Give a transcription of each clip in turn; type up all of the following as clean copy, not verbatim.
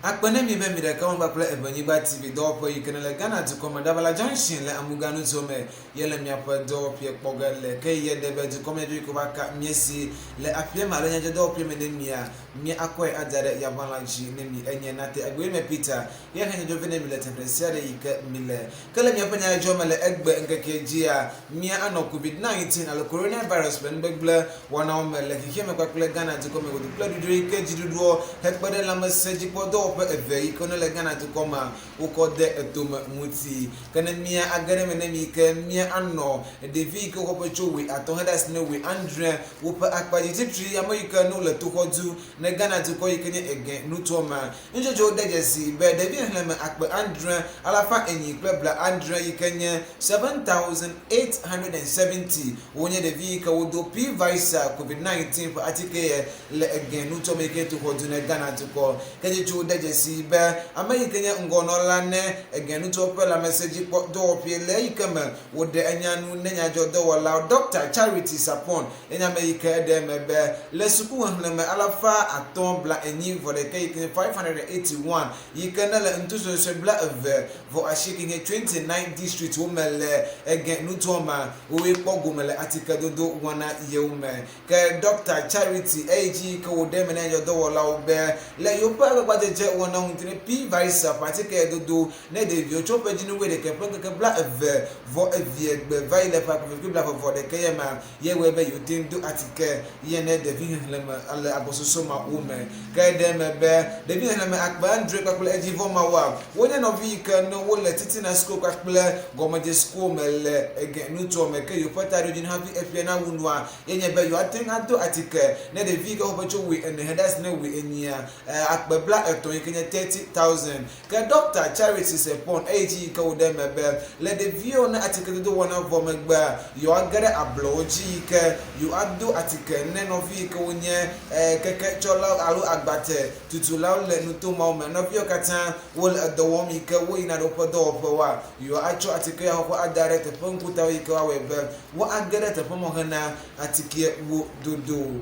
Akpe ne mi be mi ɖeka wɔm kpakple Eʋenyigba TV dɔwɔƒe yi ke ne le Ghana dukɔ me Dabala Junction le Amuga nuto me ye le miaƒe dɔwɔƒea kpɔ ge le. Ke yi ye ɖe be dukɔ me nyadzɔdzɔ yi ke wova ka mie si le aƒea me alo nyadzɔdzɔdɔwɔƒea me ne mia, mia akɔe ada ɖe yaʋalã dzi ne mi. Enye Nate Agoyeme Peter ye he nyadzɔdzɔ vɛ ne mi le teƒe ɖe sia ɖe yi ke mi le. Ke le miaƒe nyadzɔdzɔ me le egbe ŋkekea dzia, mia anɔ Covid 19 alo Corona Virus ƒe nugbegble wɔnawo me le xexeame kpakple Ghana dukɔ me godoo kple ɖoɖo yi ke dziɖuɖuɔ hekpe ɖe lãmesẽdzikpɔdɔwɔƒe eve yi ke le Ghana dukɔ mea wokɔ de etome ŋuti. Ke ne mia age ɖe eme ne mi ke mia anɔ ɖevi yi ke woxɔ ƒe tso wui atɔ heɖe asi ne wui andre woƒe akpa dzi titri ame yi ke ne wole toxɔdu ne Ghana dukɔ yi ke nye Ege nutoa mea. Nudzɔdzɔwo de dzesii be ɖevi xexlẽme akpe adre alafa enyi kple bla adre yi ke nye 7,870 wonye ɖevi yi ke wodo Pfizer Covid-19 ƒe atike le ege nutoame yi ke tu xɔ du ne Ghana dukɔ. Ke dzotsowo de dzesii be ame yi ke nye ŋgɔnɔla ne ege nutoa ƒe lãmesẽdzikpɔdɔwɔƒee le eyi ke me woɖe enya nu ne nyadzɔdɔwɔlawo Ɖɔkta Charity Sarpong Ye nye ame yi ke eɖe eme be le suku xexlẽme alafa atɔ̃ bla enyi vɔ ɖekɛ yi ke nye 581 yi ke ne le ŋutusuesue bla eve vɔ asieke nye 29 districts wo me le ege nutoa mea, woe kpɔ gome le atikedodo wɔna yewo me. Ke Ɖɔkta Charity eyi dzi yi ke wòɖe eme na nyadzɔdɔwɔlawo be le yewoƒe agbagbadzedze wɔna ŋuti ne Pfizer ƒe atike dodo ne ɖeviwo tso ƒe dzinu wuiɖekɛ ƒe ŋkeke bla eve vɔ evie gbe va yi le ƒe akpe eve kple blaeve vɔ ɖekɛ ye mea, ye wɔe be yewote ŋu do atike ye ne ɖevi xexlẽme le agbɔsɔsɔ ma wo me. Ke ɖe eme be ɖevi xexlẽme akpe adre kpakple edzivɔ mawoa, wonye nɔvi yi ke ne wole titina sukuwo kpakple gɔmedze sukuwo me le ege nutoa me. Ke yewoƒe taɖodzinu hafi eƒea nawu nua ye nye be yewoate ŋu ado atike ne ɖevi yi ke xɔ ƒe tso wui ene heɖe asi ne wui enyia akpe bla etɔ̃ yi ke nye 30,000. Ke Ɖɔkta Charity Sarpong eyi dzi yi ke wòɖe eme be le ɖeviwo ne atikedodo wɔna vɔ megbea, yewoage ɖe ablɔwo dzi yi ke yewoado atike ne nɔvi yi ke wonye keketsɔlawo alo agbate tutulawo le nuto mawo me. Nɔviwo katã wole edɔ wɔm yi ke woyina ɖe woƒe dɔwɔƒewoa, yewoatsɔ atike ya xoxo ada ɖe teƒe ŋkutawo yi ke woawɔe be woage ɖe teƒe mɔ hena atikewo dodo.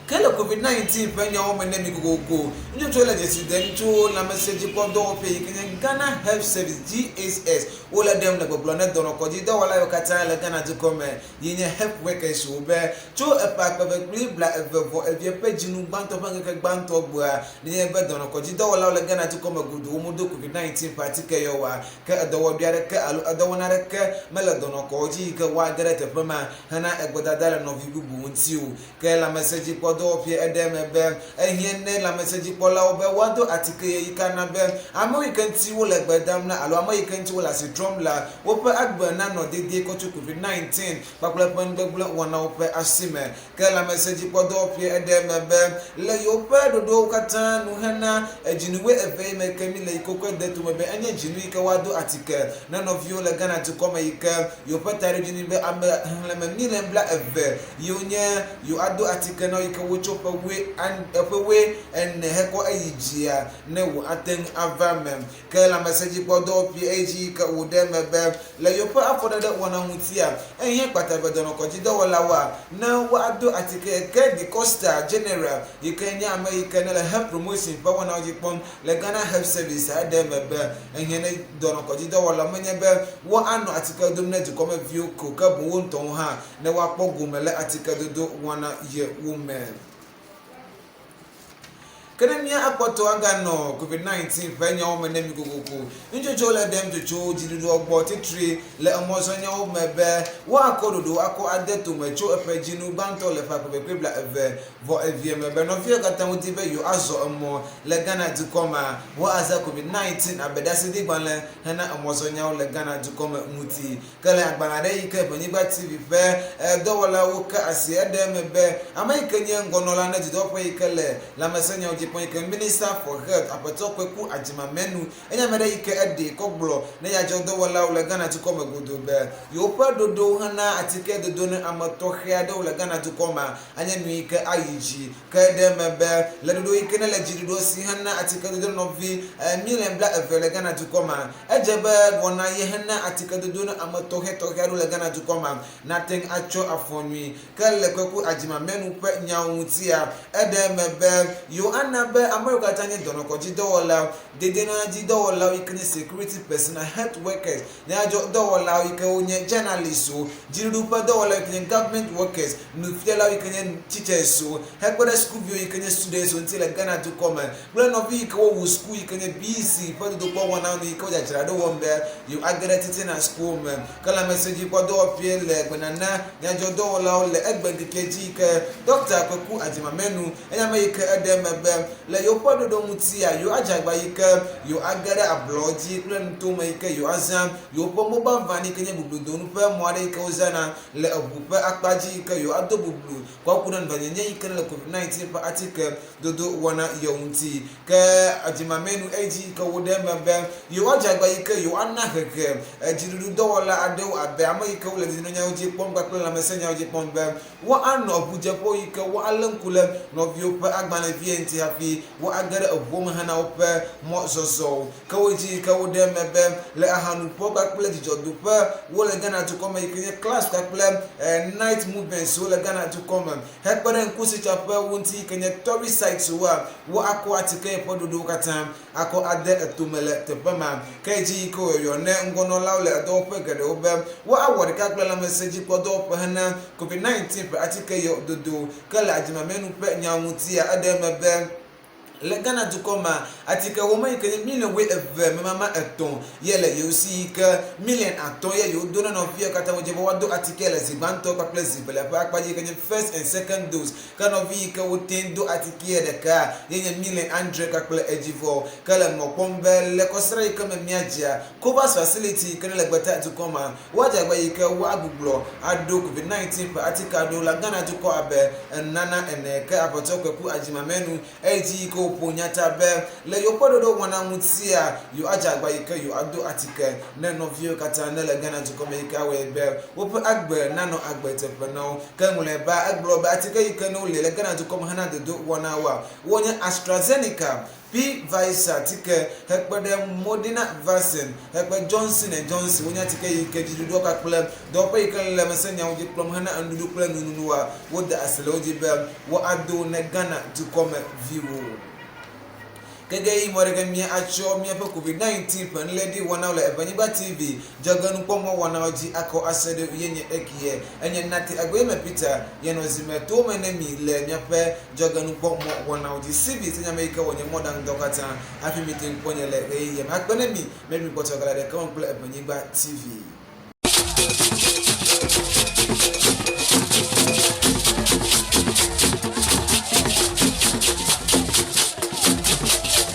Ke le Covid-19 ƒe nyawo me ne mi kokoko, nutsotso le dzesi dem tso lãmesẽdzikpɔdɔwɔƒe yi ke nye Ghana Health Service, GHS, wole ɖem le gbɔgblɔ ne dɔnɔkɔdzidɔwɔla yiwo katã le Ghana dukɔ me yi nye health workers wo be tso eƒe akpe eve kple bla eve vɔ evie ƒe dzinu gbãtɔ ƒe ŋkeke gbãtɔ gbɔa, nenye be dɔnɔkɔdzidɔwɔlawo le Ghana dukɔ me godoo womedo Covid-19 ƒe atike yɔ oa, ke edɔwɔɖui aɖeke alo edɔwɔna aɖeke mele dɔnɔkɔwo dzi yi ke woage ɖe teƒe ma hena egbedada le nɔvi bubu ŋuti o. Ke lãmesẽdzikpɔdɔwɔƒea eɖe eme be ehiã ne lãmesẽdzikpɔlawo be woado atike yi ke ana be amewo yi ke ŋuti wole gbe dam na alo ame yi ke ŋuti wole asi trɔm la woƒe agbe nanɔ dedie kɔ tso Covid-19 kpakple eƒe nugbegblẽ wɔnawo ƒe asi me. Ke lãmesẽdzikpɔdɔwɔƒea eɖe eme be le yewoƒe ɖoɖowo katã nu hena dzinu wuieve yi me ke míle yi ke wokɔe de tome be enye dzinu yi ke woado atike ne nɔviwo le Ghana dukɔ me yi ke yewoƒe taɖodzinu be ame xexlẽme miliɔn bla eve yiwo nye yewoado atike na wo yi ke wotso ƒe wui ƒe wui ene hekɔ eyi dzia ne wòate ŋu ava eme. Ke lãmesẽdzikpɔdɔwɔƒee eyi dzi yi ke wòɖe eme be le yewoƒe afɔɖeɖe wɔna ŋutia, ehiã kpata be dɔnɔkɔdzidɔwɔlawoa ne woado atike ke The Costa General yi ke nye ame yi ke nele Health Promotion ƒe wɔnawo dzi kpɔm le Ghana Health Service eɖe eme be ehiã ne dɔnɔkɔdzidɔwɔlawo menye be woanɔ atike dom ne dukɔmeviwo ko ke boŋ wo ŋutɔwo hã ne woakpɔ gome le atikedodo wɔna yewo me. Ke ne mía akpɔtɔ aganɔ Covid-19 ƒe nyawo me ne mí kokoko, nutsotsowo le ɖem tsotso dziɖuɖuɔ gbɔ titri le emɔzɔnyawo me be woakɔ ɖoɖo akɔ ade tome tso eƒe dzinu gbãtɔ le ƒe akpe eve kple bla eve vɔ evie me be nɔviwo katã wodi be yewoazɔ emɔ le Ghana dukɔ mea, woazã Covid-19 abe ɖaseɖigbalẽ hena emɔzɔnyawo le Ghana dukɔ me ŋuti. Ke le agbalẽ aɖe yi ke Ʋenyigba TV ƒe dɔwɔlawo ke asi eɖe eme be ame yi ke nye ŋgɔnɔla ne dudɔƒe yi ke le lãmesẽnyawo dzi kpɔm yi ke Minister for Health Aƒetɔ Kweku Agyemang-Menu enye ame ɖe yi ke eɖee kɔ gblɔ ne yeadzɔ dɔwɔlawo le Ghana dukɔ me godoo be yewoƒe ɖoɖowo hena atike dodo ne ame tɔxɛ aɖewo le Ghana dukɔ mea anye nu yi ke ayi dzi. Ke ɖe eme be le ɖoɖo yi ke ne le dziɖuɖuɔ si hena atikedodo nɔvi miliɔn bla eve le Ghana dukɔ mea, edze be wɔna ye hena atikedodo ne ame tɔxɛtɔxɛ aɖewo le Ghana dukɔ mea nate ŋu atsɔ afɔ nyui. Ke le Kweku Agyemang-Menu ƒe nyawo ŋutia, eɖe eme be yewo ana Yewoana be ame yiwo katã nye dɔnɔkɔdzidɔwɔlawo, dedienɔnɔdzidɔwɔlawo yi ke nye security personnel, health workers, nyadzɔdɔwɔlawo yi ke wonye journalistwo, dziɖuɖu ƒe dɔwɔlawo yi ke nye government workers, nufialawo yi ke nye teacherswo, hekpe ɖe sukuviwo yi ke nye studentswo ŋuti le Ghana dukɔ me kple nɔvi yi ke wowu suku yi ke nye BEC ƒe dodokpɔ wɔnawo nu yi ke wodzadzra ɖo wɔm be yewoage ɖe titina sukuwo me. Ke lãmesẽdzikpɔdɔwɔƒee le gbenana nyadzɔdɔwɔlawo le egbe ŋkekea dzi yi ke Ɖɔkta Kweku Agyemamenu enye ame yi ke eɖe eme be le yewoƒe ɖoɖo ŋutia, yewoadze agba yi ke yewoage ɖe ablɔ dzi kple nutome yi ke yewoazã yewoƒe mobile van yi ke nye bubludonu ƒe mɔ aɖe yi ke wozãna le eʋu ƒe akpa dzi yi ke yewoado bublu kɔ ku ɖe nuvãnyenye yi ke le COVID-19 ƒe atike dodo wɔna yewo ŋuti. Ke Agyemamenu edzi yi ke woɖe eme be yewoadze agba yi ke yewoana hehe dziɖuɖudɔwɔla aɖewo abe ame yi ke wole dedienɔnyawo dzi kpɔm kpakple lãmesẽnyawo dzi kpɔm be Woanɔ ʋudzeƒewo yi ke woalé ŋku ɖe nɔviwo ƒe agbalẽvia ŋuti hafi woage ɖe eʋuwo me hena woƒe mɔzɔzɔwo. Ke wo dzi yi ke woɖe eme be le ahanuƒewo kpakple dzidzɔdoƒe wo le Ghana dukɔ me yi ke nye clubs kpakple night movements wo le Ghana dukɔ me hekpe ɖe ŋkusitsaƒewo ŋuti yi ke nye tourist sites woa, woakɔ atike ƒe ɖoɖowo katã akɔ ade etome le teƒe ma. Ke edzi yi ke wòyɔyɔ ne ŋgɔnɔlawo le edɔwɔƒe geɖewo be woawɔ ɖeka kple lãmesẽdzikpɔdɔwɔƒe hena COVID-19 ƒe atike yɔ dodo. Ke le adzimamɛnu ƒe nyawo ŋutia, eɖe eme be le Ghana dukɔ mea, atike home yi ke nye miliɔn wuieve memama etɔ̃ ye le yewo si yi ke miliɔn atɔ̃ ye yewodo na nɔviawo katã wodze be woado atikea le zi gbãtɔ kpakple zi evelia ƒe akpa dzi yi ke nye first and second dose. Ke nɔvi yi ke woteŋ do atikie ɖeka ye nye miliɔn adre kpakple edzivɔ. Ke le mɔ kpɔm be le kɔsiɖa yi ke me míadzea, Covax Facility yi ke ne le gbeta dukɔ ma, woadze agba yi ke woagbugbɔ aɖo Covid 19 ƒe atike aɖewo la Ghana dukɔ abe enunana ene. Ke Aƒetɔ Kweku Agyemamenu Eyi dzi yi ke woƒo nya ta be le yewoƒe ɖoɖo wɔna ŋutia, yewoadze agba yi ke yewoado atike ne nɔviwo katã ne le Ghana dukɔ me yi ke awɔe be woƒe agbe nanɔ agbe teƒe na wo. Ke mlɔeba egblɔ be atike yi ke ne woli le Ghana dukɔ me hena dodo wɔnawoa, wonye AstraZeneca, Pfizer tike hekpe ɖe Moderna vaccine hekpe Johnson and Johnson wonye atike yi ke dziɖuɖua kpakple dɔwɔƒe yi ke le lãmesẽnyawo dzi kplɔm hena nuɖuɖu kple nunonoa, wode asi le wo dzi be woado ne Ghana dukɔ me viwo. Gege yi mɔ ɖeke mía atsɔ míaƒe Covid 19 ƒe nuléɖi wɔnawo le Evenyigba TV dzɔgenukpɔmɔ wɔnawo dzi akɔ ase ɖo ye nye ekiye. Enye Nati Agoyeme Peter ye nɔ zime to me ne mi le míaƒe dzɔgenukpɔmɔ wɔnawo dzi. CV se nya me yi ke wɔ nye mɔɖaŋudɔ katã hafi mi teŋ kpɔ nye le ɣeyiɣia me. Akpe ne mi be mi kpɔtɔ gale ɖeka wɔm kple Evenyigba TV.